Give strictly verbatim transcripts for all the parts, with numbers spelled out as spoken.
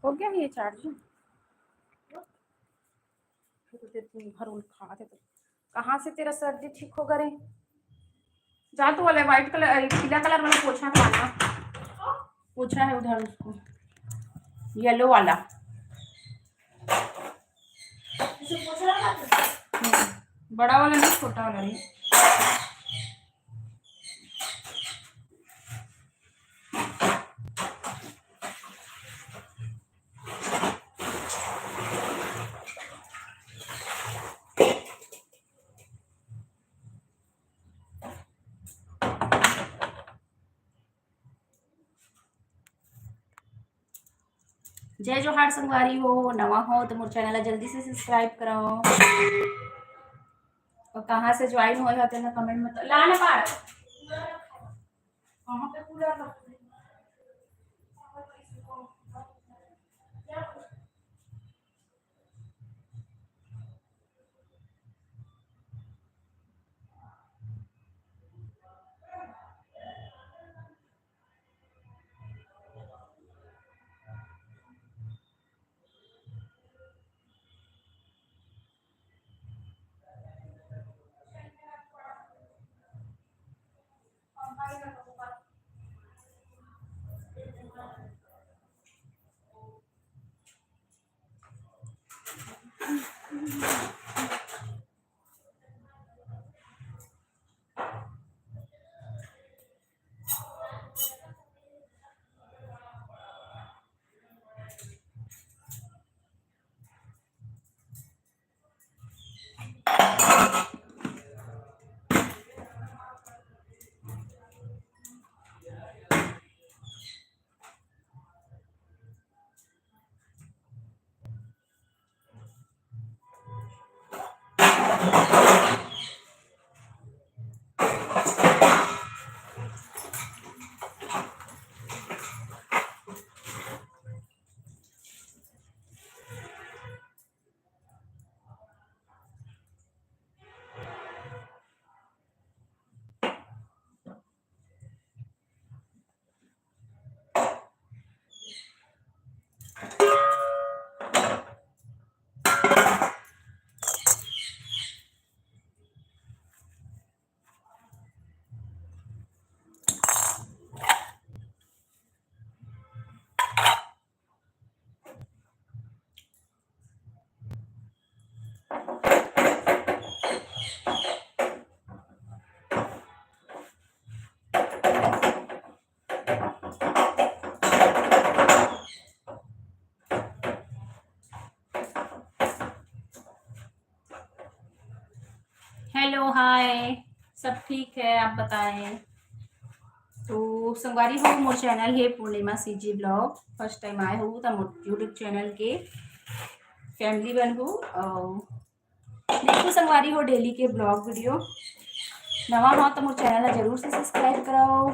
हो गया ये चार्ज? फिर तो दिन भर उल खाते तो कहाँ से तेरा सर्दी ठीक होगा रे? जा तो वाला व्हाइट कलर, अरे, पीला कलर वाला पोछा लाना। पोछा है उधर उसको, येलो वाला। हम्म, बड़ा वाला नहीं, छोटा वाला नहीं। जय जोहार संगवारी हो, नवा हो तो मोर चैनल ला जल्दी से सब्सक्राइब करो। और कहाँ से ज्वाइन हुआ है तेना कमेंट में तो ला ना पार। कहाँ पे पूरा हेलो, हाय, सब ठीक है, आप बताएं। तो संगवारी हो, मोर चैनल है पूर्णिमा सीजी ब्लॉग। फर्स्ट टाइम आए हो तो मोर यूट्यूब चैनल के फैमिली बनहू। और देखो संगवारी हो, डेली के ब्लॉग वीडियो नवा हो तो मोर चैनल ला जरूर से सब्सक्राइब कराओ।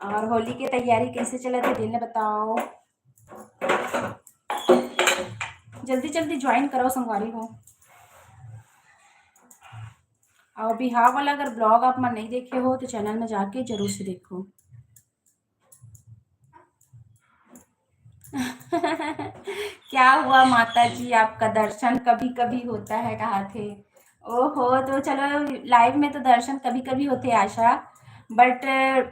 और होली के तैयारी कैसे चलत है, तेन ला बताओ। जल्दी जल्दी ज्वाइन करो संगवारी हो। और बिहाव वाला अगर ब्लॉग आप मन नहीं देखे हो तो चैनल में जाके जरूर से देखो। क्या हुआ माता जी, आपका दर्शन कभी कभी होता है, कहा थे। ओहो, तो चलो, लाइव में तो दर्शन कभी कभी होते आशा, बट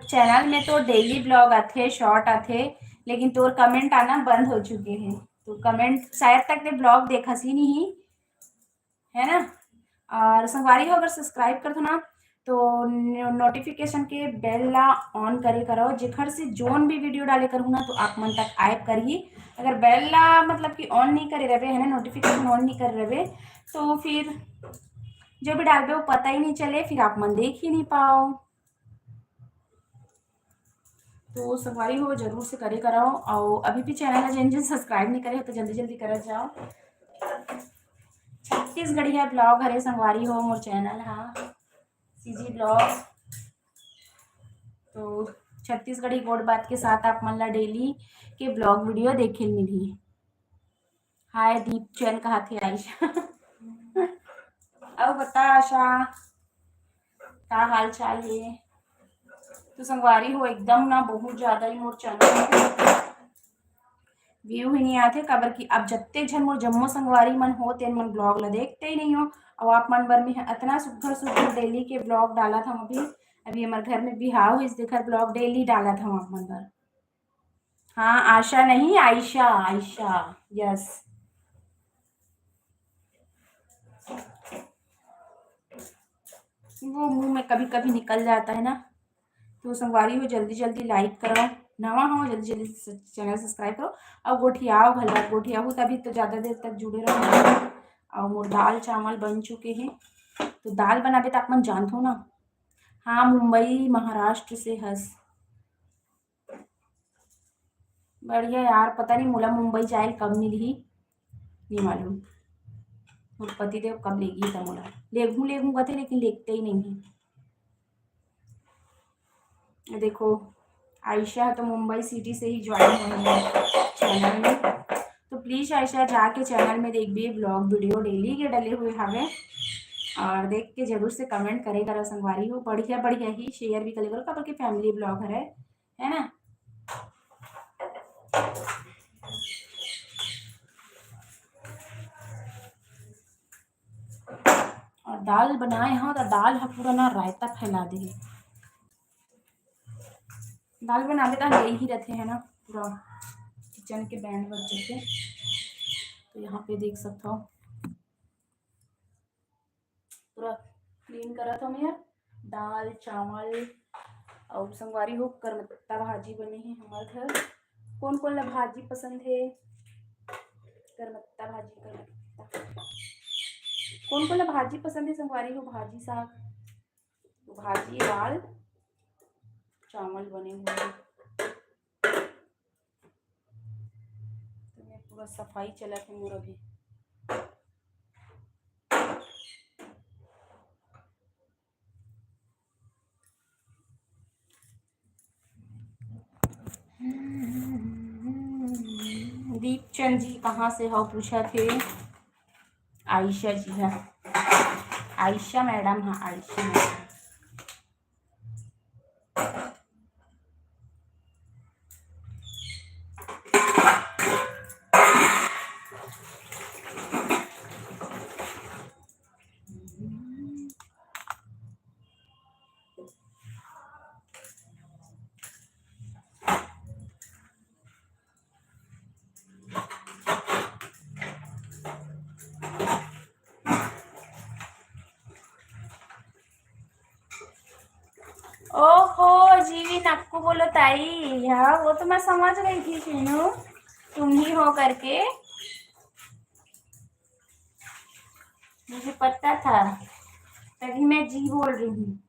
चैनल में तो डेली ब्लॉग आथे, शॉर्ट आथे, लेकिन तोर कमेंट आना बंद हो चुके हैं। तो कमेंट शायद तक ते ब्लॉग देखस ही नहीं, है ना। और संगवारी हो, अगर सब्सक्राइब कर दो ना तो नोटिफिकेशन के बेल ला ऑन करे करो, जेखर से जोन भी वीडियो डाले करूँ ना तो आप मन तक आए करही। अगर बेल ला मतलब कि ऑन नहीं करे रहे है ना, नोटिफिकेशन ऑन नहीं करे रहे तो फिर जो भी डालबे वो पता ही नहीं चले, फिर आप मन देख ही नहीं पाओ। तो संगवारी हो जरूर से करे कराओ, और अभी भी चैनल ला जिन जिन सब्सक्राइब नहीं करे हो तो जल्दी जल्दी कर जाओ। छत्तीसगढ़िया ब्लॉग हरे संगवारी हो मोर चैनल हा, सीजी ब्लॉग। तो छत्तीसगढ़ी गोठ बात के साथ आप मन ला डेली के ब्लॉग वीडियो देखे ल मिलही। हाय दीप चैन कहा थे आइस। अउ बता आशा, का हाल चाल हे? तो संगवारी हो एकदम ना बहुत ज्यादा ही मोर चैनल view ही नहीं आते, काबर कि अब जत्ते झन मोर जम्मो संगवारी मन हो, तेन मन vlog ला देखते ही नहीं हो। और आप मन बर में अतना सुघर सुघर daily के vlog डालत हूँ। अभी, अभी हमारे घर में बिहाव हो, इस देखर vlog daily डालत हूँ आप मन बर। हाँ, आशा नहीं, आयशा, आयशा, yes। वो मुंह में कभी कभी निकल जाता है ना। तो संगवारी हो, जल्दी जल्दी like करो, नवा हो जल्दी जल्दी channel subscribe करो। और गोठियाओ घला, गोठियाओ तभी तो ज्यादा देर तक जुड़े रहो। और मोर दाल चावल बन चुके हैं। तो दाल बनाबे तो आप मन जानथो ना। हाँ, मुंबई महाराष्ट्र से हस। बढ़िया यार, पता नहीं मोला मुंबई जाए कब मिलही, नहीं मालूम। मोर पतिदेव कब लेगी त मोला। लेगू लेगू कथे, लेकिन लेगते ही नहीं है। ये देखो, आयशा तो मुंबई सिटी से ही ज्वाइन हुई है चैनल में। तो प्लीज आयशा जाके चैनल में देखबे, vlog video daily के डले हुए हवे। और देख के जरूर से कमेंट करे करो संगवारी हो, बढ़िया बढ़िया ही शेयर भी करे करो, काबर के फैमिली vlog हरे, है ना। और दाल बनाए हो तो दाल ह पूरा ना रायता फैला दे। दाल बनाबे त यही रहते है ना, पूरा किचन के बैंड बज जाते। तो यहाँ पे देख सकते हो, पूरा क्लीन करत हूँ मैं। दाल चावल और संगवारी हो, करमत्ता भाजी बने है हमारे घर। कौन कौन ला भाजी पसंद है? करमत्ता भाजी, करमत्ता। कौन कौन ला भाजी पसंद है संगवारी हो? भाजी साग, तो भाजी, दाल, चावल बने हुए हैं। तो मैं पूरा सफाई चलत है मोर अभी। दीपचंद जी कहाँ से हो पूछा थे। आयशा जी है, आयशा मैडम, हाँ आयशा मैडम। ओहो, जीवी नक्कू बोलो ताई। हाँ, वो तो मैं समझ गई थी शीनू, तुम ही हो करके। मुझे पता था, तभी मैं जी बोल रही हूँ।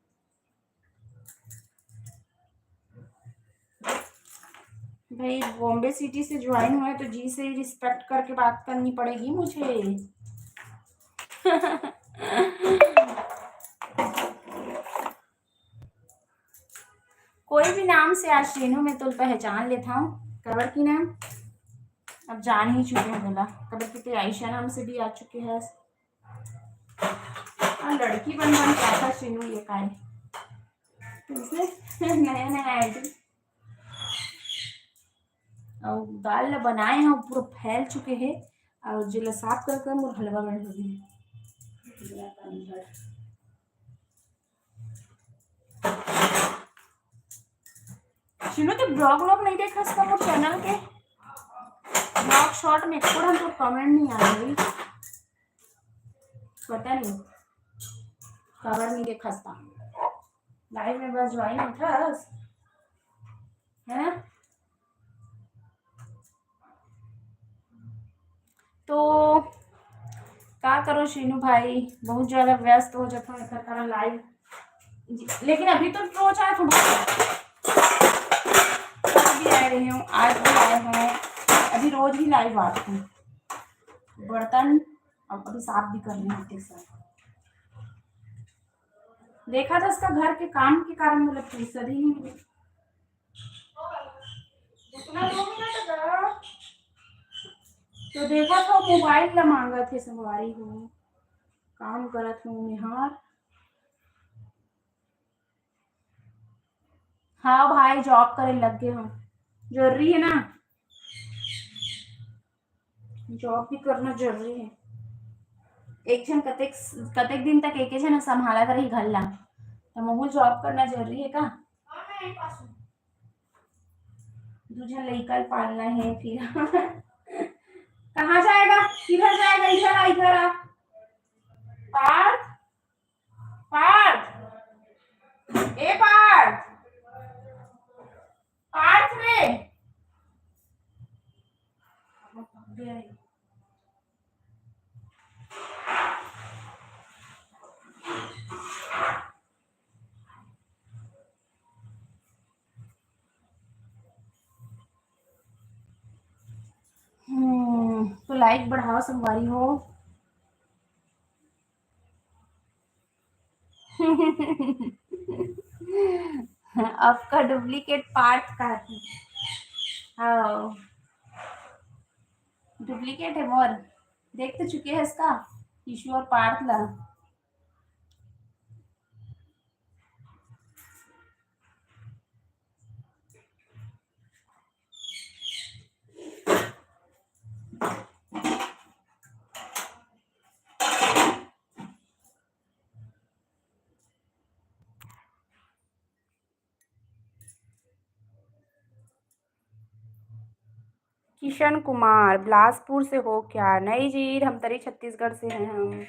भाई, बॉम्बे सिटी से ज्वाइन हुआ है तो जी से ही रिस्पेक्ट करके बात करनी पड़ेगी मुझे। कोई भी नाम से आज शीनू मैं तो पहचान लेता हूँ, काबर की ना अब जान ही चुके हैं बोला, काबर की तो आयशा नाम से भी आ चुके हैं। हाँ, लड़की बन बन क्या था शीनू ये काय? तुमसे नया नया आईडी। और दाल ला बनाए हैं, पूरा फैल चुके हैं। और जेला साफ कर कर मोर हलवा बन हो गई। शीनू, तो ब्लॉग व्लॉग नहीं देखा इसका, वो चैनल के ब्लॉग शॉर्ट में थोड़ा तो कमेंट नहीं आ रही, पता नहीं काबर नहीं देखा इसका। लाइव में बस ज्वाइन होता है ना। तो का करो शीनू भाई, बहुत ज्यादा व्यस्त हो जाता हूँ एकर कारण लाइव। लेकिन अभी तो रोज आए थे भाई, आज भी आए रहे हूँ, आज भी आए हूँ, अभी रोज ही लाइव आते हैं। बर्तन अब अभी साफ भी करने होते सर। देखा था इसका घर के काम के कारण मतलब फुर्सत ही नहीं मिली। इतना दो मिनट का। तो देखा था मोबाइल ला मांगा थे संगवारी हो, काम करत हूँ निहार। हाँ भाई, जॉब करे लग गए हो, जरूरी है ना। जॉब भी करना जरूरी है। एक झन कतेक, कतेक दिन तक एके झन संभाला करही घर ला, त महू जॉब करना जरूरी है का? दू झन लइका ल पालना है फिर। कहाँ जाएगा? किधर जाएगा? इधर आ, इधर आ। पार्थ, पार्थ, ए पार्थ, पार्थ रे। हम्म, तो लाइक बढ़ाओ संगवारी हो। आपका डुप्लीकेट पार्ट का है। हाँ, डुप्लीकेट है मोर। देख तो चुके हैं इसका इशू और पार्ट ला। किशन कुमार, बिलासपुर से हो क्या? नहीं जी, धमतरी छत्तीसगढ़ से हैं हम।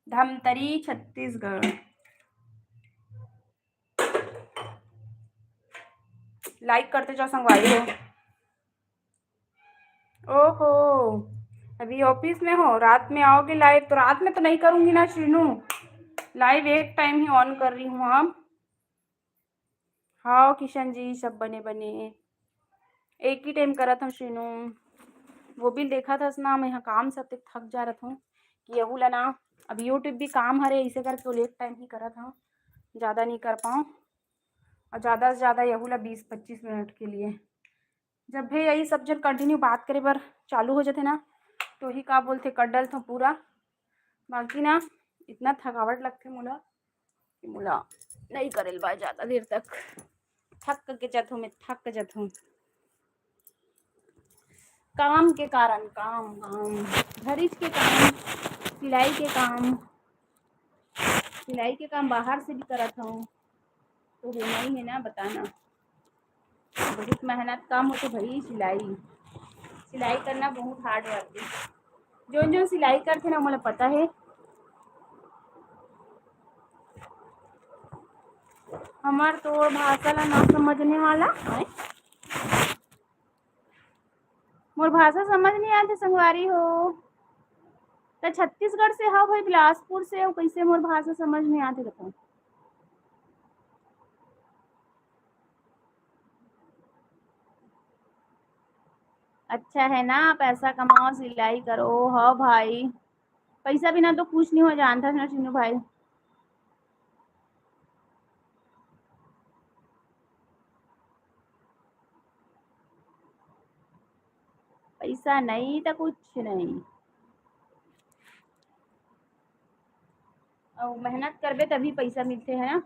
धमतरी छत्तीसगढ़। लाइक करते जाओ संगवारी हो। ओहो, अभी ऑफिस में हो, रात में आओगे लाइव? तो रात में तो नहीं करूंगी ना शीनू, लाइव एक टाइम ही ऑन कर रही हूँ अब। हाँ किशन जी, सब बने बने एक ही टाइम करत हूँ शीनू। वो भी देखा था ना, मैं यहाँ काम से अतेक थक जा रहा हूँ कि यहू ला ना, अब यूट्यूब भी काम हरे, इसे करके वो एक टाइम ही करत हूँ, ज़्यादा नहीं कर पाऊँ। और ज़्यादा से ज़्यादा यहू ला बीस पच्चीस मिनट के लिए। जब भी यही सब जन कंटिन्यू बात करे बर चालू हो जाते ना, तो ही का बोलते, कर डलथों पूरा। बाकी ना, इतना थकावट लगथे मोला कि मोला नहीं करेल बा ज़्यादा देर तक। थक के जाथों मैं, थक जाथों। काम के कारण, काम, काम, घरीच के काम, सिलाई के काम, सिलाई के काम बाहर से भी करत हूँ, तो होना ही है ना, बताना। बहुत मेहनत काम होथे भाई, सिलाई, सिलाई करना बहुत हार्ड वर्क है। जोन जोन सिलाई करथे ना, मोला पता है। हमर तोर भाषा ला ना समझने वाला है। मोर भाषा समझ नहीं आथे संगवारी हो। त छत्तीसगढ़ से हव भाई, बिलासपुर से, अउ कैसे मोर भाषा समझ नहीं आथे बताओ। अच्छा है ना, पैसा कमाओ, सिलाई करो। हाँ भाई, पैसा बिना तो कुछ नहीं हो जानता ना शीनू भाई। पैसा नहीं तो कुछ नहीं। अउ मेहनत करबे तभी पैसा मिलथे, है ना?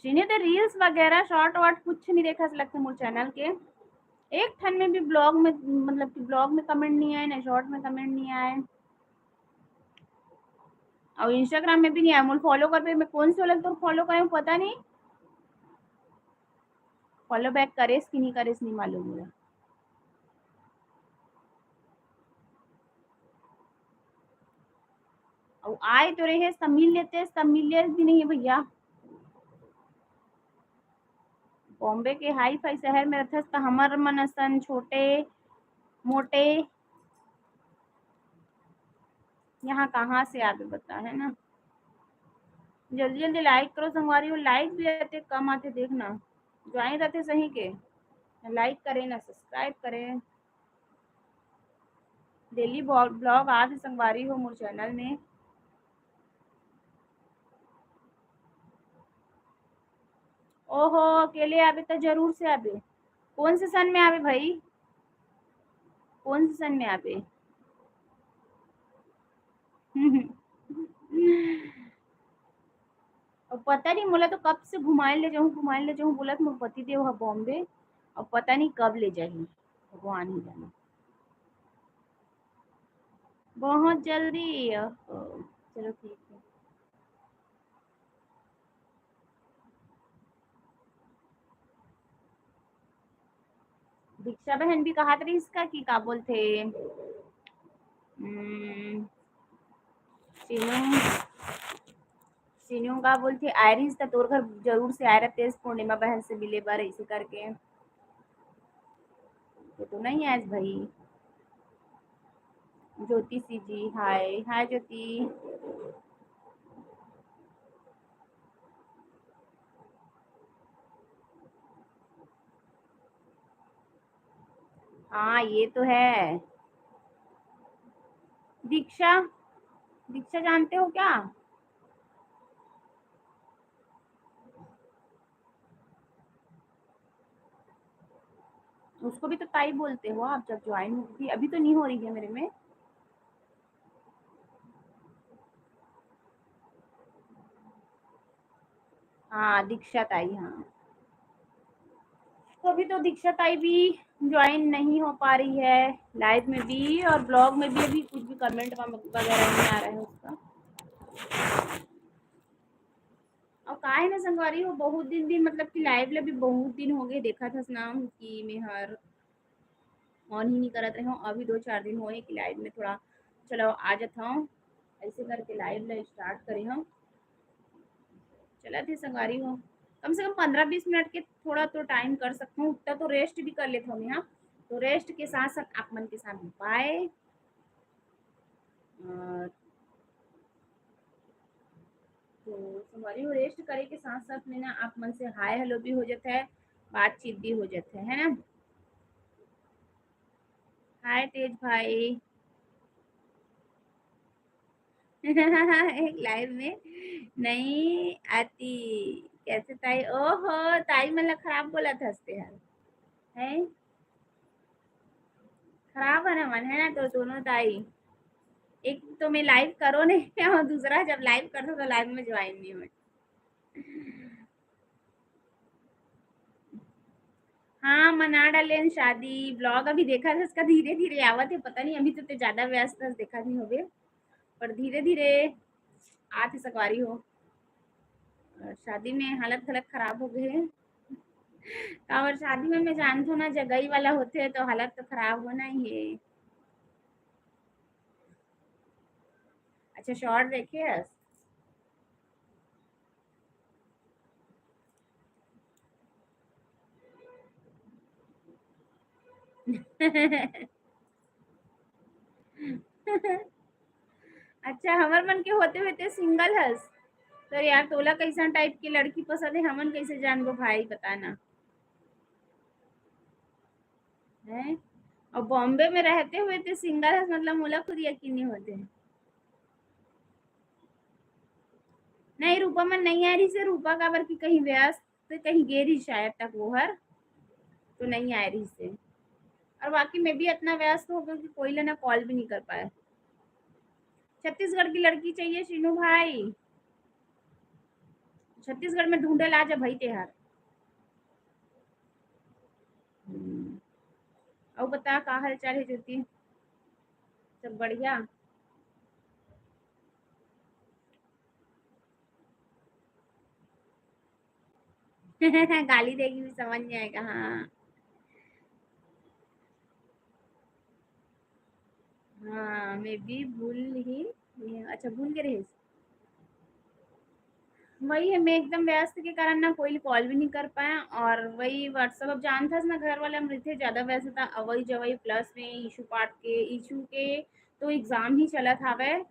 जिन्हें तो रील्स वगैरह, शॉर्ट वॉर्ट कुछ नहीं देखा लगता मोर चैनल के। एक ठन में भी ब्लॉग में, मतलब कि ब्लॉग में कमेंट नहीं आए, ना शॉर्ट में कमेंट नहीं आए, और इंस्टाग्राम में भी नहीं आए। मोर फॉलो करबे, मैं कौन से वाला तोर फॉलो करे पता नहीं, फॉलो बैक करेस कि नहीं करेस नहीं मालूम मोला। अउ आए तो रहे, सब मिल लेते, सब मिले भी नहीं है भैया। बॉम्बे के हाई फाई शहर में रहथस त हमर मन असन छोटे मोटे यहाँ कहाँ से आबे बता, है ना? जल्दी जल्दी लाइक करो संगवारी हो, लाइक भी रहते कम आते, देखना ज्वाइन रहते सही के, लाइक करे ना, सब्सक्राइब करे। डेली ब्लॉग आथे संगवारी हो मोर चैनल में। ओहो, अकेले आबे त जरूर से आबे। कौन से सन में आबे भाई? कौन से सन में आबे? अउ पता नहीं, मोला तो कब से घुमाए ले जाऊँ, घुमाए ले जाऊँ बोलत मोर पति देव ह बॉम्बे, अब पता नहीं कब ले जाही, भगवान ही जाने। बहुत जल्दी। ओहो, चलो ठीक है। दीक्षा बहन भी कहात रहिस का कि का बोलथे, हम्म, सीनू, सीनू का बोलथे, आय रहिस त तोर घर जरूर से आय रहतेस पूर्णिमा बहन से मिले बर, ऐसे करके। ये तो नहीं आयस भाई। ज्योति सी जी, हाय, हाय ज्योति। हाँ, ये तो है। दीक्षा, दीक्षा जानते हो क्या? उसको भी तो ताई बोलते हो आप जब ज्वाइन होती, अभी तो नहीं हो रही है मेरे में। हाँ, दीक्षा ताई, हाँ। तो अभी तो दीक्षा ताई भी ज्वाइन नहीं हो पा रही है लाइव में भी, और ब्लॉग में भी अभी कुछ भी कमेंट वगैरह नहीं आ रहा है उसका। और का है ना संगवारी हो, बहुत दिन, दिन मतलब कि लाइव ले भी बहुत दिन हो गए, देखा था नाम कि मैं हर ऑन ही नहीं करत रहे हूँ। अभी दो चार दिन होए कि लाइव में थोड़ा चलो आ जाता हूँ, ऐसे करके लाइव ले स्टार्ट करे हूँ। चला थे संगवारी हो, कम से कम पंद्रह बीस मिनट के थोड़ा तो टाइम कर सकता हूँ, उतना तो रेस्ट भी कर लेता हूँ यहाँ। तो रेस्ट के साथ साथ आप मन के साथ बाय। और तो संगवारी हो, रेस्ट करे के साथ साथ में ना आप मन से हाय हेलो भी हो जाता है, बातचीत भी हो जाता है, है ना? हाय तेज भाई। एक लाइव में नहीं आती कैसे ताई? ओहो, ताई मन ला खराब बोलत हस ते हर, हैं? खराब है ना मन, है ना? तो दोनों ताई, एक तो मैं लाइव करो नहीं और दूसरा जब लाइव करता तो लाइव में ज्वाइन नहीं हो। हाँ, मना डालेन शादी ब्लॉग। अभी देखा था इसका, धीरे धीरे आवत है, पता नहीं, अभी तो ते ज्यादा व्यस्त हस, देखा नहीं होबे, पर धीरे धीरे आत है संगवारी हो। और शादी में हालत घलत खराब हो गए है। काबर शादी में मैं जानथो ना, जगई वाला होथे तो हालत तो खराब होना ही है। अच्छा, शॉर्ट देखे हस? अच्छा, हमर मन के होते होते सिंगल हस। तो यार, तोला कैसन टाइप के लड़की पसंद है, हमन कैसे जानबो भाई, बता ना। हैं? और बॉम्बे में रहते हुए ते सिंगल हस, मतलब मोला खुद यकीन नहीं होते। नहीं, रूपा मन नहीं आ रही से, रूपा काबर कि कहीं व्यस्त, कहीं गे रही शायद तक वो हर, तो नहीं आ रही से। और वाकई में भी इतना व्यस्त हो गया कि कोई लेना कॉल भी नहीं कर पाया। छत्तीसगढ़ की लड़की चाहिए शीनू भाई, छत्तीसगढ़ में ढूंढे ला जा भाई तेहार। हम्म। अउ बता, का हाल चाल है ज्योति? सब बढ़िया? गाली देगी भी समझ नहीं आएगा। हाँ, हाँ, मैं भी भूल ही, अच्छा, भूल के रहे। वही है, मैं एकदम व्यस्त के कारण ना कोई कॉल भी नहीं कर पाया, और वही WhatsApp, अब जानता ना, घर वाले हम रहते ज्यादा व्यस्त था, अवई जवई, प्लस में ईशू पाठ के, ईशू के तो एग्जाम ही चलत हावय।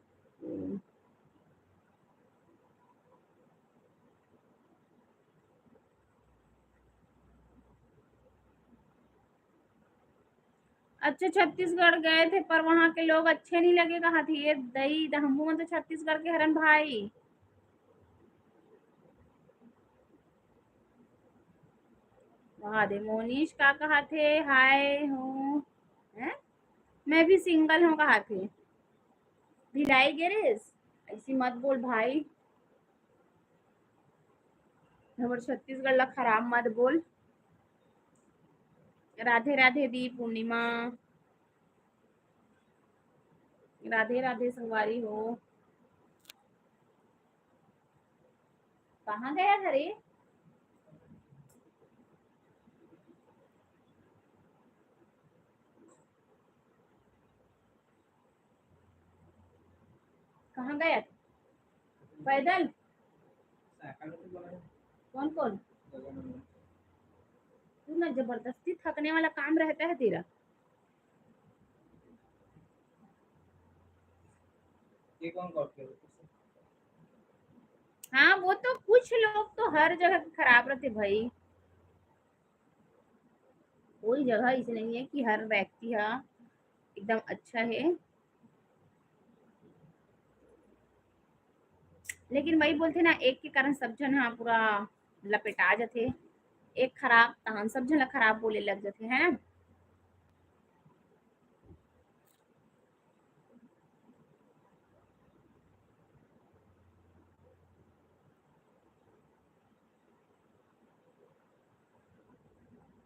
अच्छा, छत्तीसगढ़ गए थे पर वहाँ के लोग अच्छे नहीं लगे, कहा थे ये दई द-, हमू मन तो छत्तीसगढ़ के हरन भाई। वहाँ दे मोनीश का कहा थे, हाय हूँ, हैं? मैं भी सिंगल हूँ कहा थे। भिलाई गिरीश, ऐसी मत बोल भाई। हमर छत्तीसगढ़ ला खराब मत बोल। राधे राधे दी पूर्णिमा। राधे राधे संगवारी हो। कहाँ गया था रे? कहाँ गया? पैदल? कौन कौन? तू ना जबरदस्ती थकने वाला काम रहता है तेरा। ये कौन करते हो? हाँ, वो तो कुछ लोग तो हर जगह के खराब रहते भाई। कोई जगह ऐसे नहीं है कि हर व्यक्ति हा एकदम अच्छा है, लेकिन वही बोलते ना, एक के कारण सब झन हा पूरा लपेटा जाथे। एक खराब तहन सब झन ला खराब बोले लग जाथे, है ना?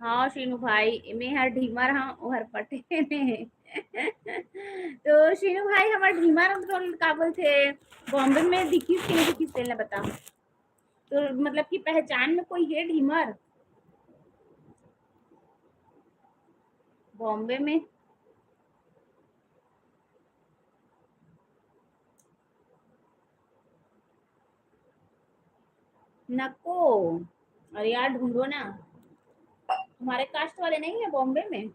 हाँ शीनू भाई, मैं हर ढीमर हाँ, ओहर पटेल हे। तो शीनू भाई, हमर ढीमर तो का बोलथे, बॉम्बे में दिखिस कि नहीं दिखिस, तेला बता। तो मतलब कि पहचान में कोई है ढीमर बॉम्बे में? नको। अरे यार, ढूंढो ना, हमारे कास्ट वाले नहीं है बॉम्बे में।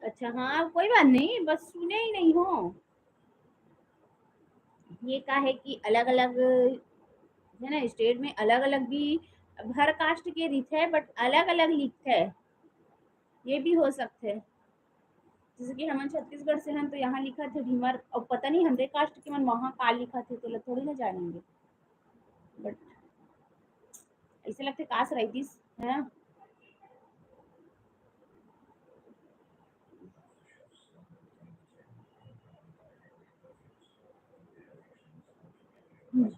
अच्छा, हाँ, कोई बात नहीं, बस सुने ही नहीं हो। ये का है कि अलग-अलग, है ना, स्टेट में अलग-अलग भी, अब हर कास्ट के रहिथे, बट अलग-अलग लिखथे, ये भी हो सकथे। जैसे कि हमन छत्तीसगढ़ से हन, तो यहाँ लिखथे ढीमर, अब पता नहीं हमरे कास्ट के मन वहाँ का लिखथे, तेला थोड़ी ना जानेंगे। बट ऐसे लगथे काश रहितिस, है ना? हम्म।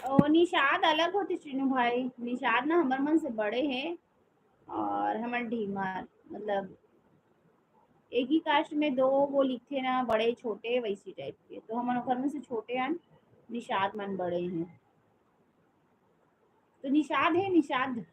ओ, निषाद अलग होथे शीनू भाई, निषाद ना हमर मन से बड़े हे और हमर ढीमर, मतलब एक ही कास्ट में दो वो लिखथे ना, बड़े छोटे वैसी टाइप के, तो हमन ओकर में से छोटे हन, निषाद मन बड़े हैं। तो निषाद है, निषाद।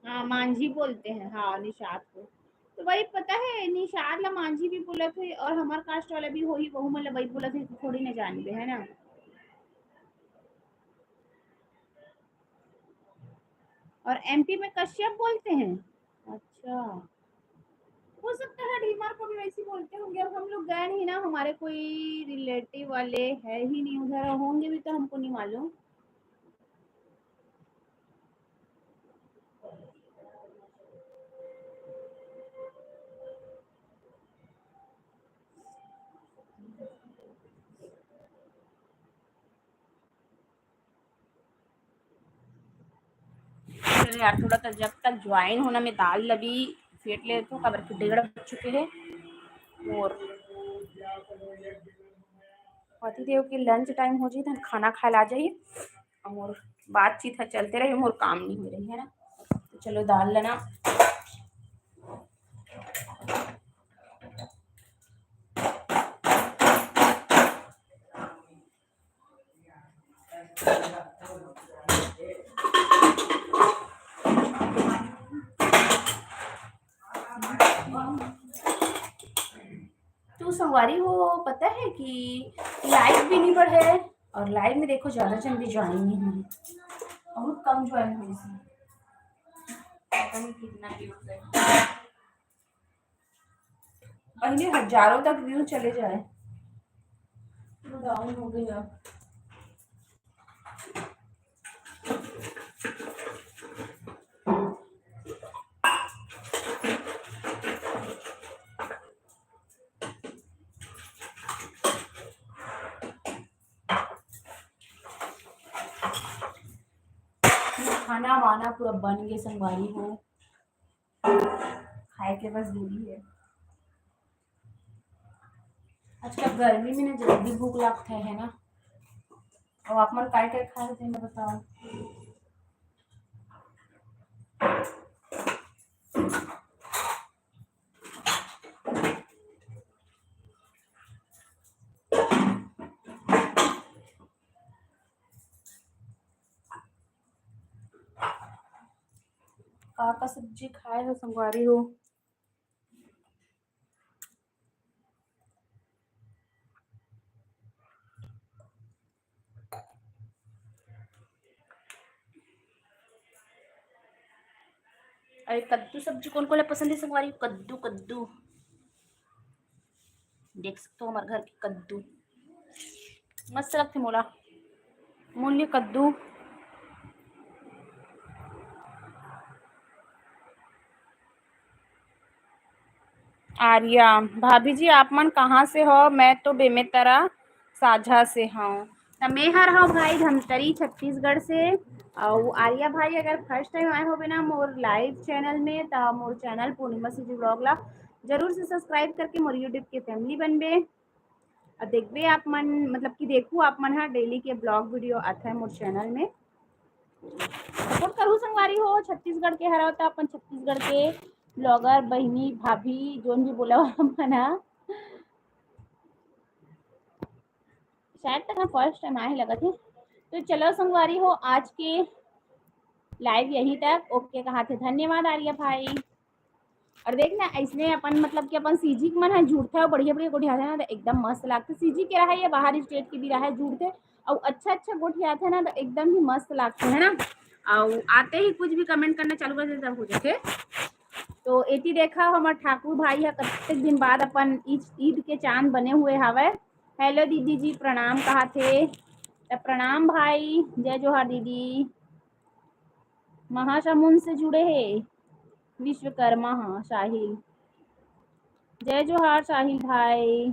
हाँ, मांझी बोलते हैं, हाँ, निषाद को। तो वही पता है, निषाद ला मांझी भी बोलत हे और हमार कास्ट वाला भी होही, वहू मन ला वही बोलत हे, थोड़ी ना जानबे, है ना? और एमपी में कश्यप बोलते हैं। अच्छा, हो सकता है ढीमर को भी वैसे बोलते होंगे। अब हम लोग गए नहीं ना, हमारे कोई रिलेटिव वाले है ही नहीं उधर, होंगे भी तो हमको नहीं मालूम। चलो यार, थोड़ा तो जब तक ज्वाइन होना में दाल लबी फेंट ले तो, काबर कि डेढ़ बज चुके हैं। और पति देव के लंच टाइम हो जाई, तहन खाना खाए ला जाई। और बातचीत है चलते रही, मोर काम नहीं हो रही है ना। तो चलो दाल लेना। तू संगवारी हो, पता है कि लाइव भी नहीं बढ़े और लाइव में देखो ज्यादा जन भी ज्वाइन नहीं हुई, बहुत कम ज्वाइन हुई इसमें। पता नहीं कितना व्यूज है। पहले हजारों तक view चले जाए, डाउन हो गया। खाना वाना पूरा बन गए संगवारी हो, खाए के बस देरी है। आजकल गर्मी में ना जल्दी भूख लगता है ना। अब आप मन काय काय खाए हो, तेन बताओ। का का सब्जी खाए हो संगवारी हो? अरे, कद्दू सब्जी कोन कोन ला पसंद है संगवारी? कद्दू, कद्दू देख सकते हो, हमारे घर के कद्दू मस्त लगते मोला। मूली कद्दू। आर्या, भाभी जी, आप मन कहाँ से हो? मैं तो बेमेतरा साझा से हूँ। त मैं हर हूँ भाई धमतरी छत्तीसगढ़ से। और आर्या भाई, अगर फर्स्ट टाइम आए होबे ना मोर लाइव चैनल में, त मोर चैनल पूर्णिमा सीजी व्लॉग ला जरूर से सब्सक्राइब करके मोर यूट्यूब के फैमिली बनबे। और देखबे आप मन, मतलब कि देखू आप मन हा डेली के ब्लॉग वीडियो आता है मोर चैनल में। सपोर्ट करू संगवारी हो, छत्तीसगढ़ के हरा होता अपन छत्तीसगढ़ के ब्लॉगर बहिनी भाभी जोन भी बोला आप मन हा। शायद तक ना फर्स्ट टाइम आए लगत है। तो चलो संगवारी हो, आज के लाइव यहीं तक। ओके कहा थे, धन्यवाद आर्या भाई। और देख ना, इसने अपन मतलब कि अपन सीजी के मन है जुड़ते हो, बढ़िया बढ़िया गोठियाथे ना, तो एकदम मस्त लगते। सीजी के रहा या बाहर स्टेट के भी रहा है जुड़ते, और अच्छा अच्छा गोठियाथे ना, तो एकदम ही मस्त लगते है ना। और आते ही कुछ भी कमेंट करना चालू कर देते, तब हो जाते। तो एती देखा, हमार ठाकुर भाई है कतेक दिन बाद अपन ईद, ईद के चांद बने हुए हावय। हेलो दीदी जी, प्रणाम कहा थे। त प्रणाम भाई, जय जोहार दीदी। महासमुंद से जुड़े हे विश्वकर्मा, हाँ साहिल, जय जोहार साहिल भाई।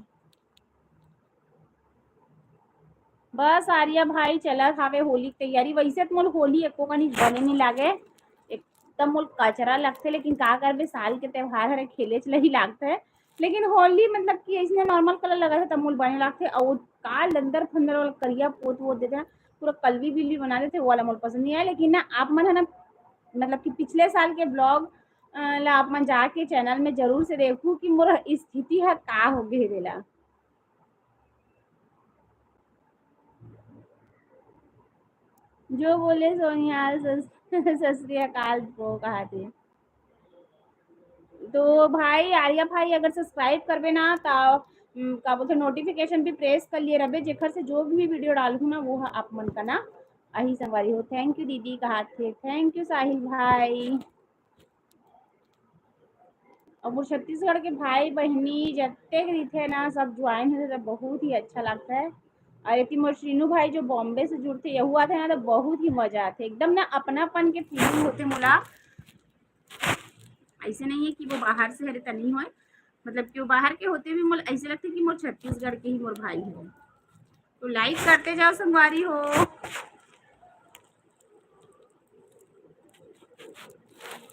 बस आर्या भाई चलत हावे होली के तैयारी। वैसे तो मोल होली एको कनी बने नहीं लागे, एकदम मोल कचरा लगथे, लेकिन का करबे, साल के त्योहार हरे, खेले चलही लागथे। लेकिन होली मतलब कि ऐसने नॉर्मल कलर लगा था तब मोल बने लागथे, और का लंदर फंदर वाला करिया पोत वोत देथे ना, पूरा कलवी बिलवी बना देथे, वो वाला मोल पसंद नहीं आए। लेकिन ना आप मन है ना, मतलब कि पिछले साल के ब्लॉग ला आप मन जाके चैनल में जरूर से देखू कि मोर स्थिति है का हो गए देला। जो बोले सोनिया सत श्री अकाल वो कहा थे। तो भाई आर्या भाई अगर सब्सक्राइब करबे ना तो का बोलते नोटिफिकेशन भी प्रेस कर लिए रहे, जेकर से जो भी वीडियो डालू ना वो आप मन का ना अही संगवारी हो। थैंक यू दीदी कहा थे, थैंक यू साहिल भाई। और मोर छत्तीसगढ़ के भाई बहिनी जतेक रहिथे ना सब ज्वाइन होथे तो बहुत ही अच्छा लगता है। और यदि मोर श्रीनू भाई जो बॉम्बे से जुड़थे यहू आथे ना तो बहुत ही मजा आथे, एकदम ना अपनापन के फीलिंग होथे मोला। ऐसे नहीं है कि वो बाहर से हरे त नहीं होए, मतलब कि वो बाहर के होते भी मोला ऐसे लगथे कि मोर छत्तीसगढ़ के ही मोर भाई हो। तो लाइक करते जाओ संगवारी हो।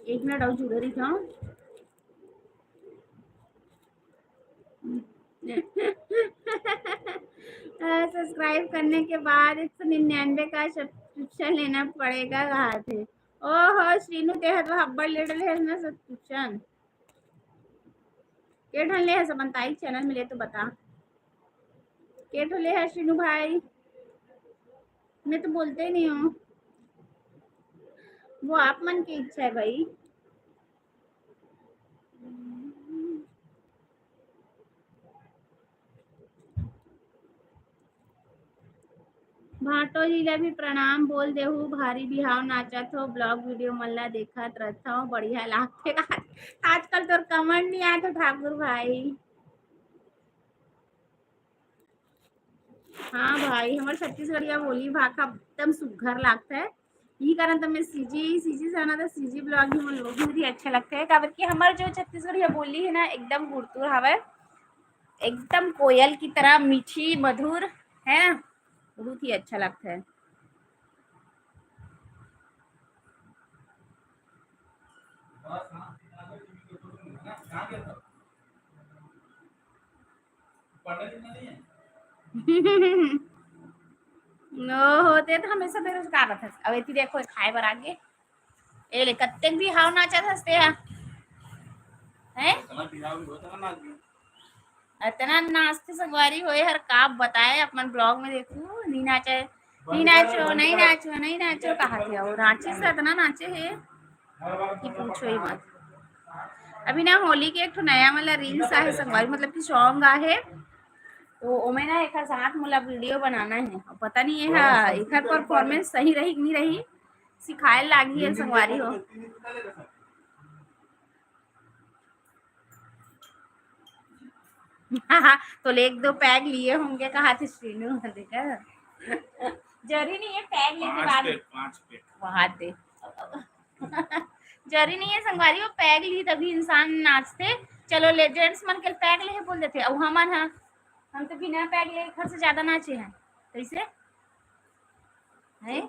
एक मिनट और जुड़े रही था। सब्सक्राइब करने के बाद एक सौ निन्यानवे का सब्सक्रिप्शन लेना पड़ेगा कहा थे। ओहो श्रीनू, तेहा तो हब्बड़ ले डले है ना सब्सक्रिप्शन। के ठन ले है सब बताई, चैनल मिले तो बता। के ठो ले है श्रीनू भाई? मैं तो बोलते ही नहीं हूँ, वो आप मन की इच्छा है भाई। भाटो जी ला भी प्रणाम बोल देहू, भारी बिहाव नाचत हो, ब्लॉग वीडियो मन ला देखत रहत हो, बढ़िया लागथे। आजकल तोर कमेंट नहीं आत हो ठाकुर भाई। हाँ भाई, हमर छत्तीसगढ़िया बोली भाखा एकदम सुग्घर लागथे। यही कारण तो मैं सीजी, सीजी से आना था, सीजी ब्लॉग भी मन लोग बहुत ही अच्छा लगता है, काबर कि हमर जो छत्तीसगढ़िया बोली है ना, एकदम गुरतुर हवय, एकदम कोयल की तरह मीठी मधुर है, बहुत ही अच्छा लगता है। नो होते तो हमेशा बेरोजगार रहत हस। अब एती देखो, खाए बर आगे। ए ले, कत्तेक भी हाव नाचत हस ते हा। हैं? इतना बिहाव भी होता ना आदमी। इतना नाचते संगवारी होए हर का बताए, अपन ब्लॉग में देखू, नहीं नाचे, नहीं नाचो, नहीं नाचो, नहीं नाचो, कहा थे, और नाचे से इतना नाचे है कि पूछो ही मत। अभी ना होली के एक ठो नया वाला रील्स आहे संगवारी, मतलब कि सॉन्ग आहे, तो ओमे ना एकर साथ मोला वीडियो बनाना है। अब पता नहीं ये हा, एकर परफॉर्मेंस सही रही कि नहीं रही, सिखाए लागी है संगवारी हो। तो ले एक दो पैग लिए होंगे, कहा थे श्रीनू, देखा? जरूरी नहीं है पैग लेके पाँच बाद पैग, पाँच पैग। वहां दे। जरूरी नहीं है संगवारी, वो पैग ली तभी इंसान नाचते। चलो ले, जेंट्स मन के पैग ले बोल देते, अब हमन हा, हम तो बिना पैग ले घर से ज्यादा नाचे हैं, कैसे? हैं?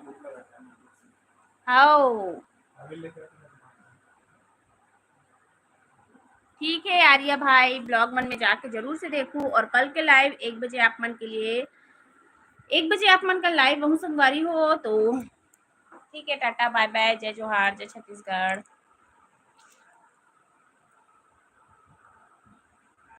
हाओ। ठीक है आर्या भाई, ब्लॉग मन में जाके जरूर से देखू, और कल के लाइव एक बजे आप मन के लिए, एक बजे आप मन का लाइव बहुत संगवारी हो तो ठीक है, टाटा बाय बाय, जय जोहार, जय छत्तीसगढ़।